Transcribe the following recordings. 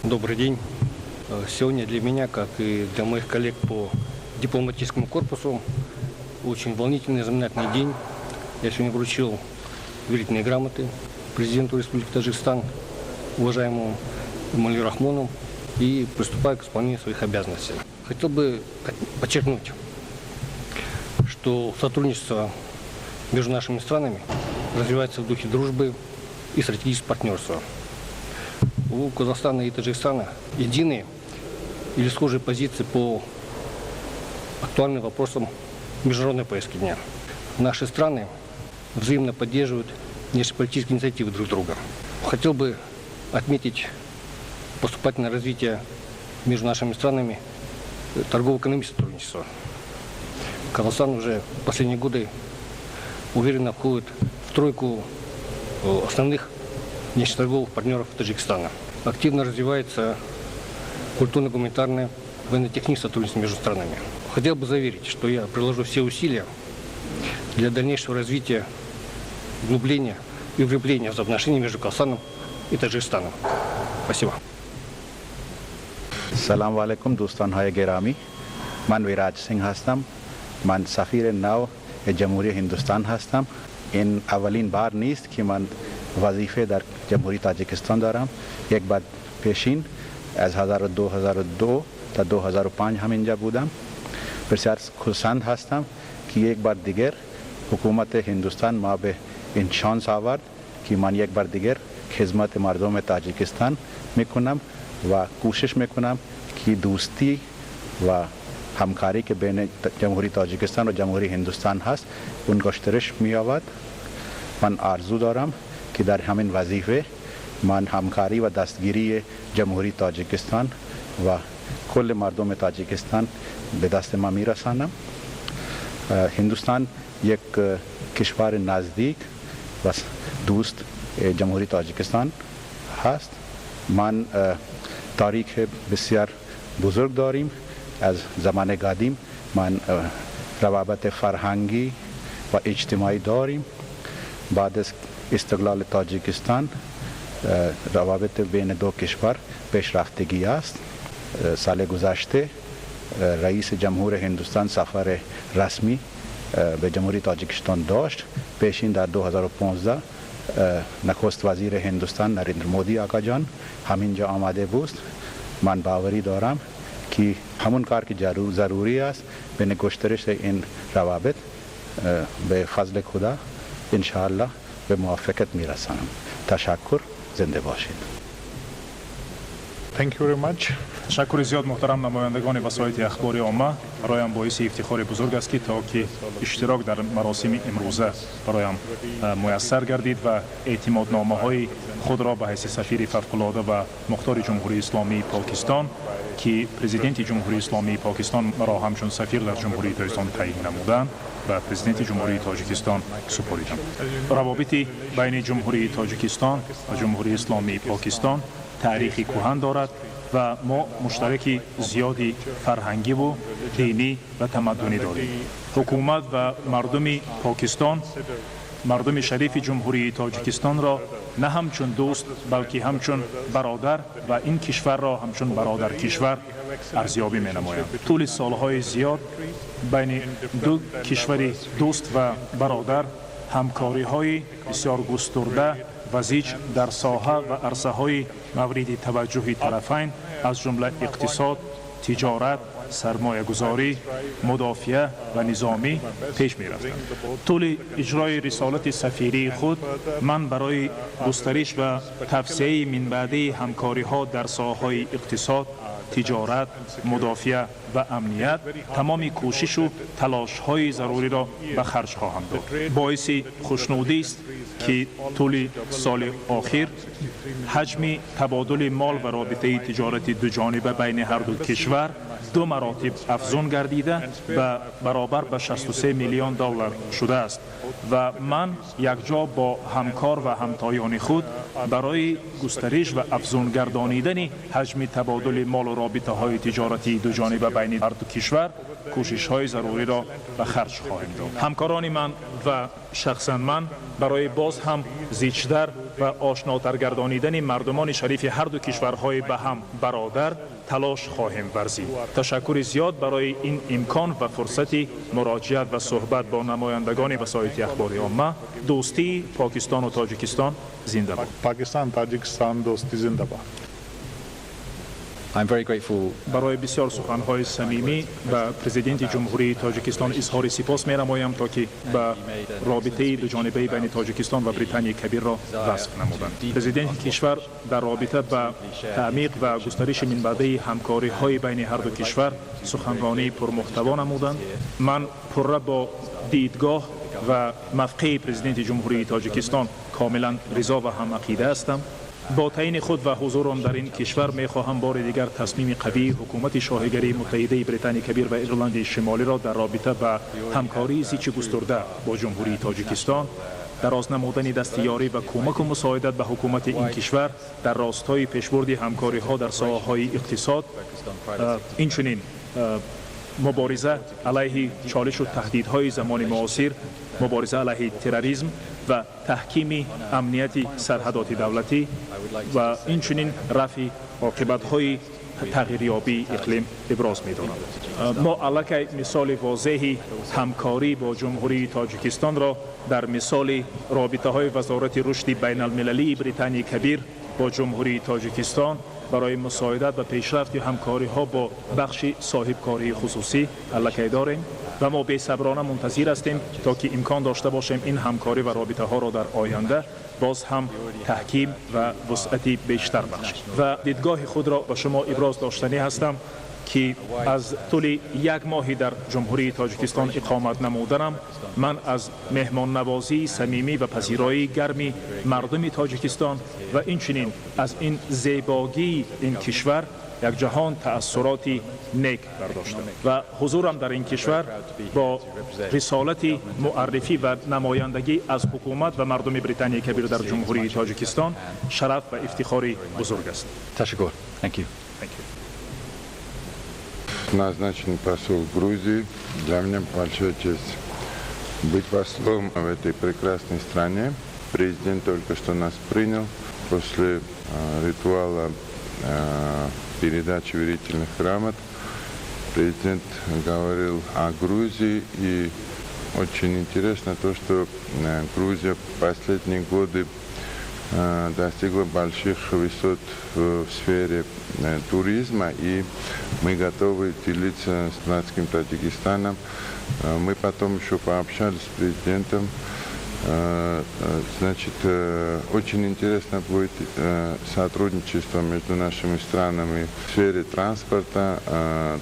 Добрый день. Сегодня для меня, как и для моих коллег по дипломатическому корпусу, очень волнительный и знаменательный день. Я сегодня вручил верительные грамоты президенту Республики Таджикистан, уважаемому Эмомали Рахмону, и приступаю к исполнению своих обязанностей. Хотел бы подчеркнуть, что сотрудничество между нашими странами развивается в духе дружбы и стратегического партнерства. У Казахстана и Таджикистана единые или схожие позиции по актуальным вопросам международной повестки дня. Наши страны взаимно поддерживают внешнеполитические инициативы друг друга. Хотел бы отметить поступательное развитие между нашими странами торгово-экономического сотрудничества. Казахстан уже в последние годы уверенно входит в тройку основных внешнеторговых партнеров Таджикистана. Активно развивается культурно-гуманитарное, военно-техническое сотрудничество между странами. Хотел бы заверить, что я приложу все усилия для дальнейшего развития, углубления и укрепления взаимоотношений между Казахстаном и Таджикистаном. Спасибо. سلام علیکم دوستان های گرامی. من ویراج سینگ هستم. من سفیر نو جمهوری هندوستان هستم. این اولین بار نیست که من وظیفه در جمهوری تاجیکستان دارم. یک بار پیشین از 2002 تا 2005 هم اینجا بودم. بسیار خرسند هستم که یک بار دیگر حکومت هندوستان ما به این شانس آورد که من یک بار دیگر خدمت مردم تاجیکستان میکنم و کوشش میکنم که دوستی و همکاری که بین جمهوری تاجیکستان و جمهوری هندوستان هست اون گسترش می‌یابد. من آرزو دارم که در همین وظیفه من همکاری و دستگیری جمهوری تاجیکستان و کل مردم تاجیکستان به دست ما میرسانم. هندوستان یک کشور نزدیک و دوست جمهوری تاجیکستان هست. من تاریخ بسیار بزرگ داریم. از زمان قدیم من روابط فرهنگی و اجتماعی داریم. بعد از استقلال تاجیکستان روابط بین دو کشور پیشرفتگی است. سال گذشته رئیس جمهور هندوستان سفر رسمی به جمهوری تاجیکستان داشت. پیشین در 2015 نخست وزیر هندوستان نریندر مودی آقا جان همینجا آمده بود. من باوری دارم که همون کار که ضروری است بین گسترش این روابط به فضل خدا انشاءالله به موفقیت میرسانم. تشکر. زنده باشید. Thank you very much. Ташаккури зиёд, муҳтарам намояндагони васоити ахбори омма. Бароям боиси ифтихори бузург аст, ки то ки иштирок дар маросими имрӯза бароям муяссар гардид ва эътимодномаҳои худро ба ҳайси сафири фавқулода ва мухтори Ҷумҳурии Исломии Покистон, ки Президенти Ҷумҳурии Исломии Покистон маро ҳамчун сафир дар Ҷумҳурии Тоҷикистон таъйин намуданд, ба Президенти Ҷумҳурии Тоҷикистон супоридам. Равобити байни Ҷумҳурии Тоҷикистон ва Ҷумҳурии Исломии Покистон таърихи кӯҳан дорад ва мо муштараки зиёди фарҳангиву динӣ ва тамаддунӣ дорем. Ҳукумат ва мардуми Покистон мардуми шарифи Ҷумҳурии Тоҷикистонро на ҳамчун дӯст, балки ҳамчун бародар ва ин кишварро ҳамчун бародар кишвар арзёбӣ менамоянд. Тӯли солҳои зиёд байни ду кишвари дӯст ва бародар ҳамкориҳои бисёр густурда ва зич дар соҳа ва арсаҳои мавриди таваҷҷӯҳи тарафайн, аз ҷумла иқтисод, тиҷорат, сармоягузорӣ, мудофиа ва низомӣ пеш мерафтанд. Тӯли иҷрои рисолати сафирии худ ман барои густариш ва тавсеаи минбаъдии ҳамкориҳо дар соҳаҳои иқтисод, тиҷорат, мудофиа ва амният тамоми кӯшишу талошҳои заруриро ба харҷ хоҳам дод. Боиси хушнудист, ки тӯли соли охир ҳаҷми табодули мол ва робитаи тиҷорати дуҷониба байни ҳарду кишвар ду маротиб афзун гардида ва баробар ба 63 миллион доллар шудааст ва ман якҷо бо ҳамкор ва ҳамтоёни худ барои густариш ва афзун гардонидани ҳаҷми табодули молу робитаҳои тиҷоратии дуҷониба байни ҳарду кишвар кӯшишҳои заруриро ба харҷ хоҳем дод. Ҳамкорони ман ва шахсан ман барои боз ҳам зичтар ва ошнотар гардонидани мардумони шарифи ҳар ду кишварҳои ба ҳам бародар талош хоҳем варзид. Ташаккури зиёд барои ин имкон ва фурсати муроҷиат ва суҳбат бо намояндагони васоити ахбори омма. Дӯстии Покистону Тоҷикистон зинда бод. Пакистан Тоҷикистон дӯстӣ зинда бод. I'm very grateful. Барои бисёр суханҳои самимӣ ба президенти Ҷумҳурии Тоҷикистон изҳори сипос менамоям, то ки ба робитаи дуҷонибаи байни Тоҷикистон ва Британияи Кабирро васф намуданд. Президенти кишвар дар робита ба таъмиқ ва густариши минбаъдаи ҳамкориҳои байни ҳарду кишвар суханронии пурмуҳтаво намуданд. Ман пурра бо дидгоҳ ва мавқеи президенти Ҷумҳурии Тоҷикистон комилан ризо ва ҳамақида ҳастам. Бо таъйини худ ва ҳузурам дар ин кишвар мехоҳам бори дигар тасмими қавии ҳукумати Шоҳигарии Муттаҳидаи Британияи Кабир ва Ирландияи Шимолиро дар робита ба ҳамкории зичи густурда бо Ҷумҳурии Тоҷикистон, дароз намудани дасти ёрӣ ва кӯмаку мусоидат ба ҳукумати ин кишвар дар ростои пешбурди ҳамкориҳо дар соҳаҳои иқтисод, инчунин мубориза алайҳи чолишу таҳдидҳои замони муосир, мубориза алайҳи терроризм ва таҳкими амнияти сарҳадоти давлатӣ ва инчунин рафъи оқибатҳои тағйирёбии иқлим иброз медорам. Мо аллакай мисоли возеҳи ҳамкорӣ бо Ҷумҳурии Тоҷикистонро дар мисоли робитаҳои Вазорати рушди байналмилалии Британияи Кабир бо Ҷумҳурии Тоҷикистон барои мусоидат ва пешрафти ҳамкориҳо бо бахши соҳибкории хусусӣ аллакай дорем ва мо бесаброна мунтазир ҳастем, то ки имкон дошта бошем ин ҳамкорӣ ва робитаҳоро дар оянда боз ҳам таҳким ва вусъати бештар бахшем. Ва дидгоҳи худро ба шумо иброз доштанӣ ҳастам, ки аз тӯли як моҳи дар Ҷумҳурии Тоҷикистон иқомат намуданам ман аз меҳмоннавозии самимӣ ва пазироии гарми мардуми Тоҷикистон ва инчунин аз ин зебогии ин кишвар як ҷаҳон таассуроти нек бардоштам ва ҳузурам дар ин кишвар бо рисолати муаррифӣ ва намояндагӣ аз ҳукумат ва мардуми Британияи Кабир дар Ҷумҳурии Тоҷикистон шараф ва ифтихори бузург аст. Ташаккур. Thank you. Thank you. Назначен посол Грузии. Для меня большая честь быть послом в этой прекрасной стране. Президент только что нас принял после ритуала передачи верительных грамот. Президент говорил о Грузии, и очень интересно то, что Грузия в последние годы достигла больших высот в сфере туризма, и мы готовы делиться с братским Таджикистаном. Мы потом еще пообщались с президентом. Значит, очень интересно будет сотрудничество между нашими странами в сфере транспорта,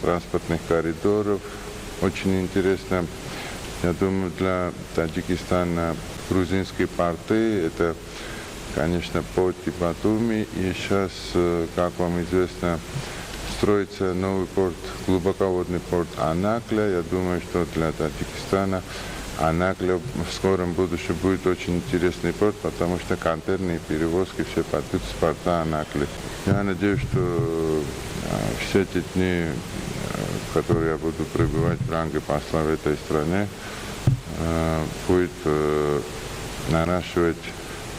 транспортных коридоров. Очень интересно, я думаю, для Таджикистана грузинские порты, это, конечно, Поти, Батуми. И сейчас, как вам известно, строится новый порт, глубоководный порт Анакля. Я думаю, что для Таджикистана Анакля в скором будущем будет очень интересный порт, потому что контейнерные перевозки все пойдут с порта Анакли. Я надеюсь, что все эти дни, в которые я буду пребывать в ранге посла в этой стране, будет наращивать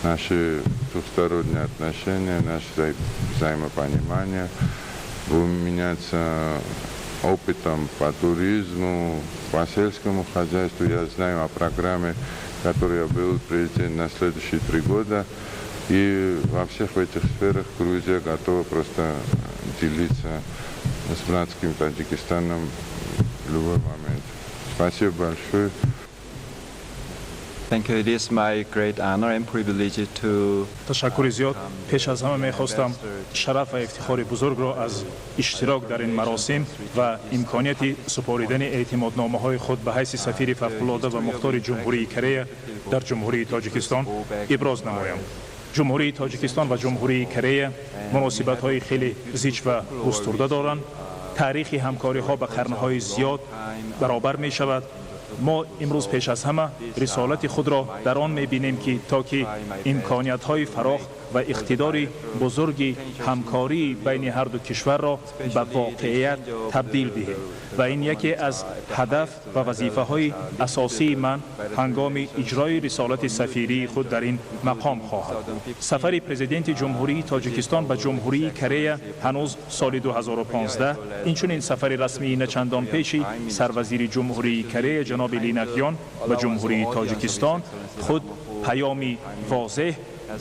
наши двусторонние отношения, наше взаимопонимание, будем меняться опытом по туризму, по сельскому хозяйству. Я знаю о программе, которую я был президент на следующие 3 года. И во всех этих сферах Грузия готова просто делиться с братским Таджикистаном в любой момент. Спасибо большое. Thank you. It is my great honor and privilege to Ташаккури зиёд. Пеш аз ҳама мехостам шараф ва ифтихори бузургро аз иштирок дар ин маросим ва имконияти супоридани эътимодномаҳои худ ба ҳайси сафири фавқулода ва мухтори Ҷумҳурии Корея дар Ҷумҳурии Тоҷикистон иброз намоям. Ҷумҳурии Тоҷикистон ва Ҷумҳурии Корея муносибатҳои хеле зич ва густурда доранд. Таърихи ҳамкориҳо ба қарнҳои зиёд баробар мешавад. Мо имрӯз пеш аз ҳама рисолати худро дар он мебинем, ки то ки имкониятҳои фарох و اقتدار بزرگ همکاری بین هر دو کشور را به واقعیت تبدیل دهیم و این یکی از هدف و وظیفه های اساسی من هنگام اجرای رسالت سفیری خود در این مقام خواهد بود. سفر پرزیدنت جمهوری تاجیکستان به جمهوری کره هنوز سال 2015، اینچنین سفر رسمی نچندان پیشی سروزیر جمهوری کره جناب لی ناک یون به جمهوری تاجیکستان خود پیامی واضح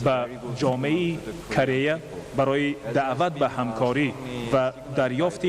به جامعه کره برای دعوت به همکاری و دریافت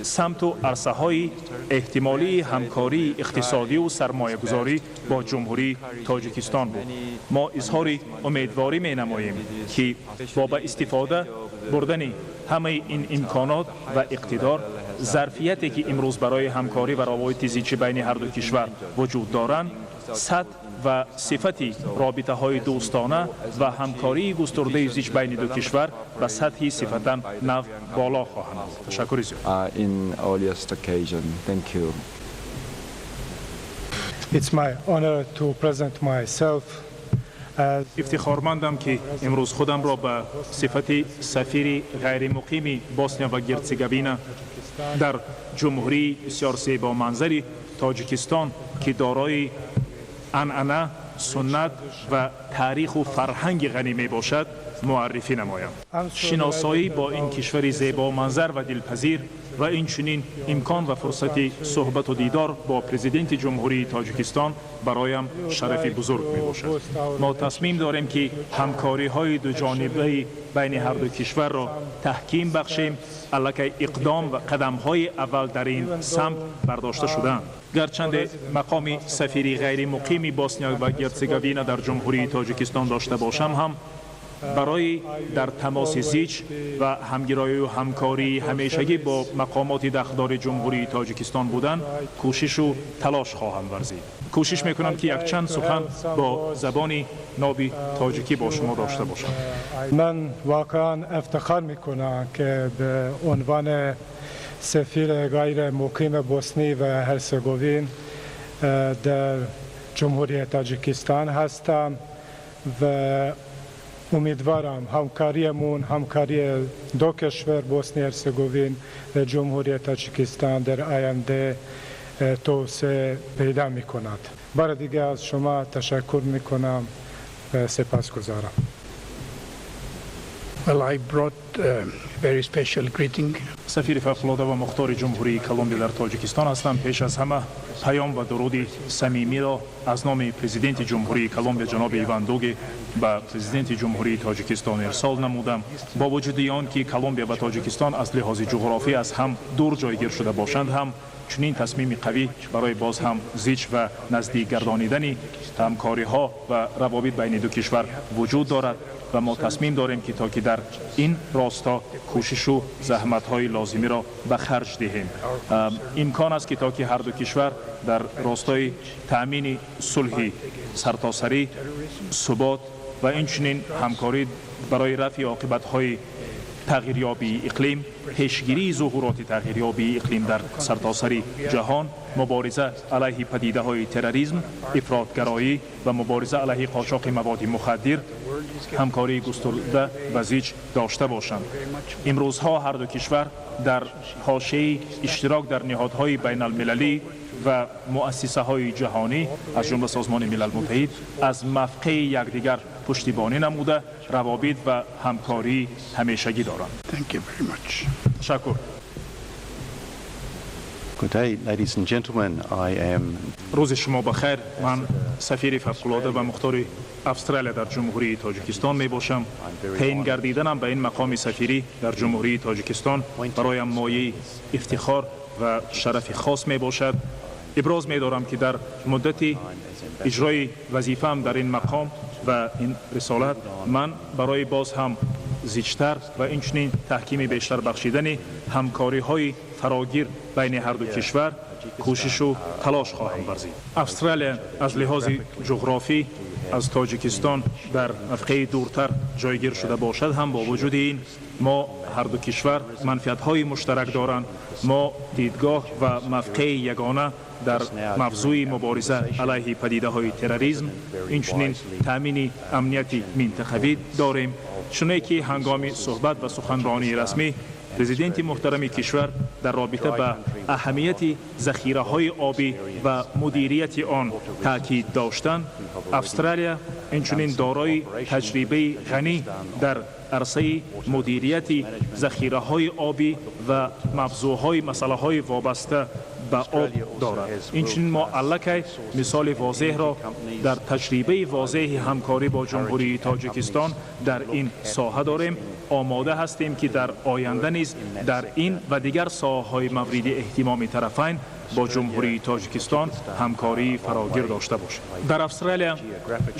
سمت و عرصه های احتمالی همکاری اقتصادی و سرمایه گذاری با جمهوری تاجیکستان بود. ما اظهار امیدواری می نماییم که با به استفاده بردن همه این امکانات و اقتدار، ظرفیتی که امروز برای همکاری و روابط زیچ بین هر دو کشور وجود دارند، سطح و صفت رابطه های دوستانه و همکاری گسترده زیچ بین دو کشور به سطح صفتا نو بالا خواهند. تشکر زیاد. In earliest occasion. Thank you. It's my honor to present myself as افتخارمندم که امروز خودم را به صفت سفیر غیر مقیم بوسنیا و گرتسگوینا در جمهوری بسیار زیبا منظری تاجیکستان که دارای عنعنه، سنت و تاریخ و فرهنگ غنی می باشد معرفی نمایم. شناسایی با این کشور زیبا منظر و دلپذیر و این چنین امکان و فرصت صحبت و دیدار با پرزیدنت جمهوری تاجیکستان برایم شرف بزرگ می باشد. ما تصمیم داریم که همکاری های دو جانبه بین هر دو کشور را تحکیم بخشیم. الکی اقدام و قدم های اول در این سمت برداشته شدند. گرچند مقام سفیری غیر مقیم بوسنیا و گرتسگوینا در جمهوری تاجیکستان داشته باشم هم، برای در تماس زیچ و همگرایی و همکاری همیشگی با مقامات دخلدار جمهوری تاجیکستان بودن کوشش و تلاش خواهم ورزید. کوشش میکنم که یک چند سخن با زبان نابی تاجیکی با شما داشته باشم. من واقعا افتخار میکنم که به عنوان سفیر غیر مقیم بوسنی و هرزگوین در جمهوری تاجیکستان هستم و امیدوارم همکاریمون، همکاری دو کشور بوسنی هرزگوین و جمهوری تاجیکستان در آینده توسعه پیدا میکند. بار دیگه از شما تشکر میکنم و سپاسگزارم. Well, I brought a very special greeting. سفیر فوق‌العاده و مختار جمهوری کلمبیا در تاجیکستان هستم. پیش از همه پیام و درود صمیمی را از نام پرزیدنت جمهوری کلمبیا جناب ایوان دوگه به پرزیدنت جمهوری تاجیکستان ارسال نمودم. با وجود آن که کلمبیا و تاجیکستان از لحاظ جغرافی از هم دور جایگیر شده باشند هم، چنین تصمیم قوی برای باز هم زیچ و نزدیک گردانیدن همکاری ها و روابط بین دو کشور وجود دارد و ما تصمیم داریم که تا که در این راستا کوشش و زحمت های لازمی را به خرج دهیم. امکان است که تا که هر دو کشور در راستای تأمین صلح سرتاسری، ثبات و اینچنین همکاری برای رفع عاقبت های تغییریابی اقلیم، پیشگیری ظهورات تغییریابی اقلیم در سرتاسر جهان، مبارزه علیه پدیده های تروریسم، افراطگرایی و مبارزه علیه قاچاق مواد مخدر همکاری گسترده و زیچ داشته باشند. امروزها هر دو کشور در حاشیه اشتراک در نهادهای بین المللی و مؤسسه های جهانی از جمله سازمان ملل متحد از مفقع یکدیگر پشتیبانی نموده، روابط و همکاری همیشگی دارند. Thank you very much. تشکر. Good day, ladies and gentlemen. I am روز شما بخیر. من سفیر فوق‌العاده و مختار استرالیا در جمهوری تاجیکستان می باشم. تعیین گردیدنم به این مقام سفیری در جمهوری تاجیکستان برایم مایه افتخار و شرف خاص می باشد. ابراز می دارم که در مدت اجرای وظیفه‌ام در این مقام و این رسالت، من برای باز هم زیچتر و اینچنین تحکیم بیشتر بخشیدن همکاری های فراگیر بین هر دو کشور کوشش و تلاش خواهم ورزید. استرالیا از لحاظ جغرافی از تاجیکستان در مفقع دورتر جایگیر شده باشد هم، با وجود این ما هر دو کشور منفعت های مشترک دارند. ما دیدگاه و مفقع یگانه در موضوع مبارزه علیه پدیده های تروریسم، اینچنین تامین امنیت منطقوی داریم. Чуне ки ҳангоми суҳбат ва суханронии расмӣ президенти муҳтарами кишвар дар робита ба аҳамияти захираҳои обӣ ва мудирияти он таъкид доштанд, Австралия инчунин дорои таҷрибаи ғанӣ дар арсаи мудирияти захираҳои обӣ ва мавзӯъҳои масъалаҳои вобаста ба об дорад. Инчунин мо аллакай мисоли возеҳро дар таҷрибаи возеҳи ҳамкорӣ бо Ҷумҳурии Тоҷикистон дар ин соҳа дорем. Омода ҳастем, ки дар оянда низ дар ин ва дигар соҳаҳои мавриди эҳтимоми тарафайн бо Ҷумҳурии Тоҷикистон ҳамкории фарогир дошта бошем. Дар Австралия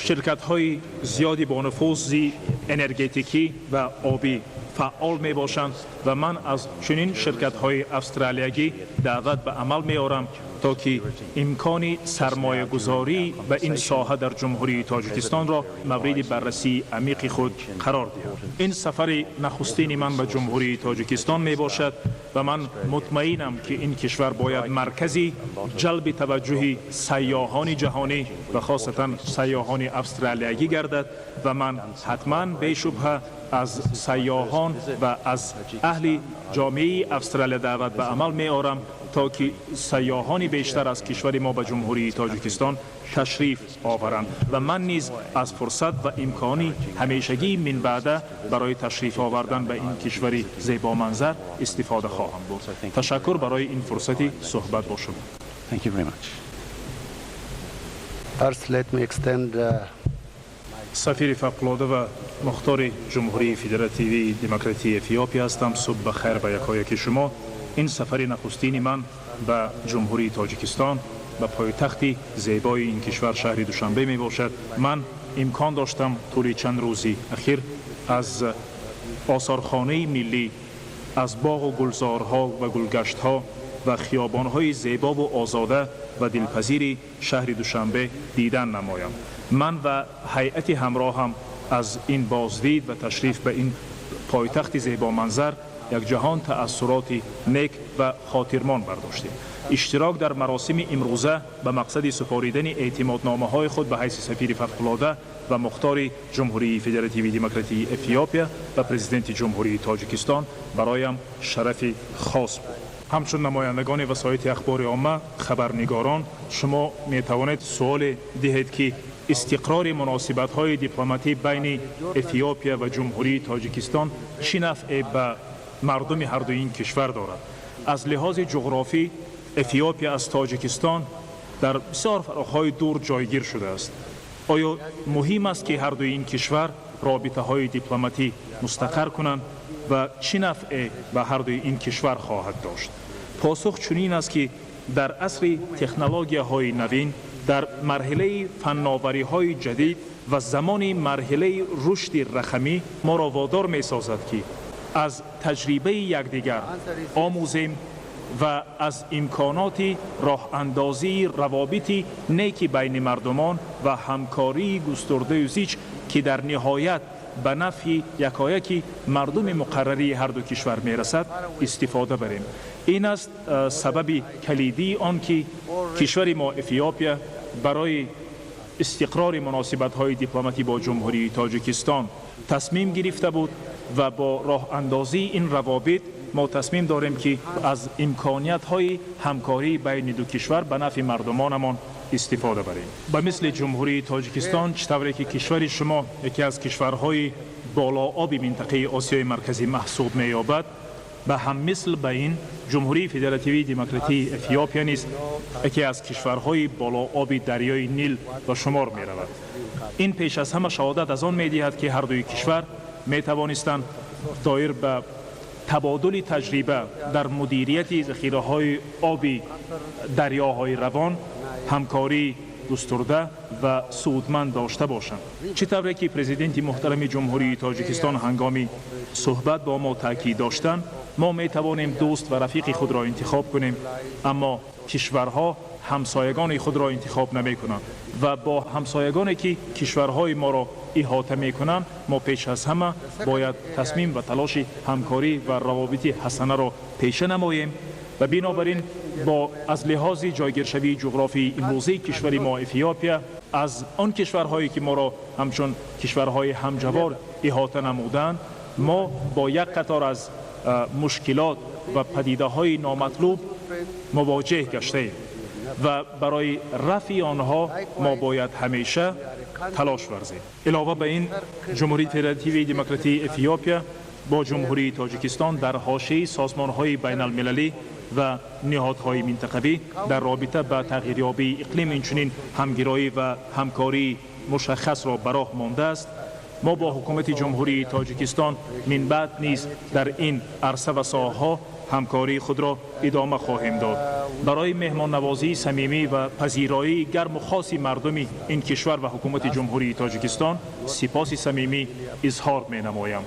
ширкатҳои зиёди бонуфузи энергетикӣ ва обӣ фаъол мебошанд ва ман аз чунин ширкатҳои австралиягӣ даъват ба амал меорам, то ки имкони сармоягузорӣ ба ин соҳа дар Ҷумҳурии Тоҷикистонро мавриди баррасии амиқи худ қарор диҳанд. Ин сафари нахустини ман ба Ҷумҳурии Тоҷикистон мебошад ва ман мутмаинам, ки ин кишвар бояд маркази ҷалби таваҷҷӯҳи сайёҳони ҷаҳонӣ ва хосатан сайёҳони австралиягӣ гардад ва ман ҳатман бешубҳа аз сайёҳон ва аз аҳли ҷомеаи Австралия даъват ба амал меорам, то ки сайёҳони бештар аз кишвари мо ба Ҷумҳурии Тоҷикистон ташриф оваранд ва ман низ аз фурсат ва имкони ҳамешагии минбаъда барои ташриф овардан ба ин кишвари зебоманзар истифода хоҳам бурд. Ташаккур барои ин фурсати суҳбат бо шумо. Thank you very much. First, let me extend Сафири фавқулода ва мухтори Ҷумҳурии Федеративии Демократии Эфиопия ҳастам. Субҳ ба хайр ба якояки шумо. Ин сафари нахустини ман ба Ҷумҳурии Тоҷикистон, ба пойтахти зебои ин кишвар, шаҳри Душанбе мебошад. Ман имкон доштам тӯли чанд рӯзи ахир аз осорхонаи миллӣ, аз боғу гулзорҳо ва гулгаштҳо ва хиёбонҳои зебову озода ва дилпазири шаҳри Душанбе дидан намоям. Ман ва ҳайати ҳамроҳам аз ин боздид ва ташриф ба ин пойтахти зебоманзар як ҷаҳон таассуроти нек ва хотирмон бардоштем. Иштирок дар маросими имрӯза ба мақсади супоридани эътимодномаҳои худ ба ҳайси сафири фавқулода ва мухтори Ҷумҳурии Федеративии Демократии Эфиопия ба президенти Ҷумҳурии Тоҷикистон бароям шарафи хос буд. Ҳамчун намояндагони васоити ахбори омма, хабарнигорон, шумо метавонед суоле диҳед, ки истиқрори муносибатҳои дипломатӣ байни Эфиопия ва Ҷумҳурии Тоҷикистон чӣ нафъе ба мардуми ҳардуи ин кишвар дорад. Аз лиҳози ҷуғрофӣ Эфиопия аз Тоҷикистон дар бисёр фароғҳои дур ҷойгир шудааст. Оё муҳим аст, ки ҳардуи ин кишвар робитаҳои дипломатӣ мустақар кунанд ва чӣ нафъе ба ҳардуи ин кишвар хоҳад дошт? Посух чунин аст, ки дар асри технологияҳои навин, дар марҳилаи фанновариҳои ҷадид ва замони марҳилаи рушди рақамӣ моро водор месозад, ки аз таҷрибаи якдигар омӯзем ва аз имконоти роҳандозии равобити неки байни мардумон ва ҳамкории густурдаю зич, ки дар ниҳоят ба нафъи якояки мардуми муқаррарии ҳарду кишвар мерасад, истифода барем. Ин аст сабаби калидии он ки кишвари мо Эфиопия барои истиқрори муносибатҳои дипломатӣ бо Ҷумҳурии Тоҷикистон тасмим гирифта буд ва бо роҳандозии ин равобит мо тасмим дорем, ки аз имкониятҳои ҳамкории байни ду кишвар ба нафъи мардумонамон истифода барем. Ба мисли Ҷумҳурии Тоҷикистон, чӣ тавре ки кишвари шумо яке аз кишварҳои болооби минтақаи Осиёи Марказӣ маҳсуб меёбад, ба ҳаммисл ба ин Ҷумҳурии Федеративии Демократии Эфиопия низ яке аз кишварҳои болооби дарёи Нил ба шумор меравад. Ин пеш аз ҳама шаҳодат аз он медиҳад, ки ҳардуи кишвар метавонистанд доир ба табодули таҷриба дар мудирияти захираҳои оби дарёҳои равон ҳамкории густурда ва судманд дошта бошанд. Чӣ тавре ки президенти муҳтарами Ҷумҳурии Тоҷикистон ҳангоми суҳбат бо мо таъкид доштанд, мо метавонем дӯст ва рафиқи худро интихоб кунем, аммо кишварҳо ҳамсоягони худро интихоб намекунанд ва бо ҳамсоягоне, ки кишварҳои моро иҳота мекунанд, мо пеш аз ҳама бояд тасмим ва талоши ҳамкорӣ ва равобити ҳасанаро пеша намоем. Ва бинобар ин бо аз лиҳози ҷойгиршавии ҷуғрофии имрӯзаи кишвари мо Эфиопия аз он кишварҳое ки моро ҳамчун кишварҳои ҳамҷавор иҳота намуданд, мо бо як қатор аз мушкилот ва падидаҳои номатлуб мувоҷеҳ гаштаем ва барои рафъи онҳо мо бояд ҳамеша талош варзем. Илова ба ин, Ҷумҳурии Федеративии Демократии Эфиопия бо Ҷумҳурии Тоҷикистон дар ҳошияи созмонҳои байналмилалӣ ва ниҳодҳои минтақавӣ дар робита ба тағйирёбии иқлим инчунин ҳамгироӣ ва ҳамкории мушаххасро ба роҳ мондааст. Мо бо ҳукумати Ҷумҳурии Тоҷикистон минбаъд низ дар ин арса ва соҳаҳо ҳамкории худро идома хоҳем дод. Барои меҳмоннавозии самимӣ ва пазироии гарму хоси мардуми ин кишвар ва ҳукумати Ҷумҳурии Тоҷикистон сипоси самимӣ изҳор менамоям.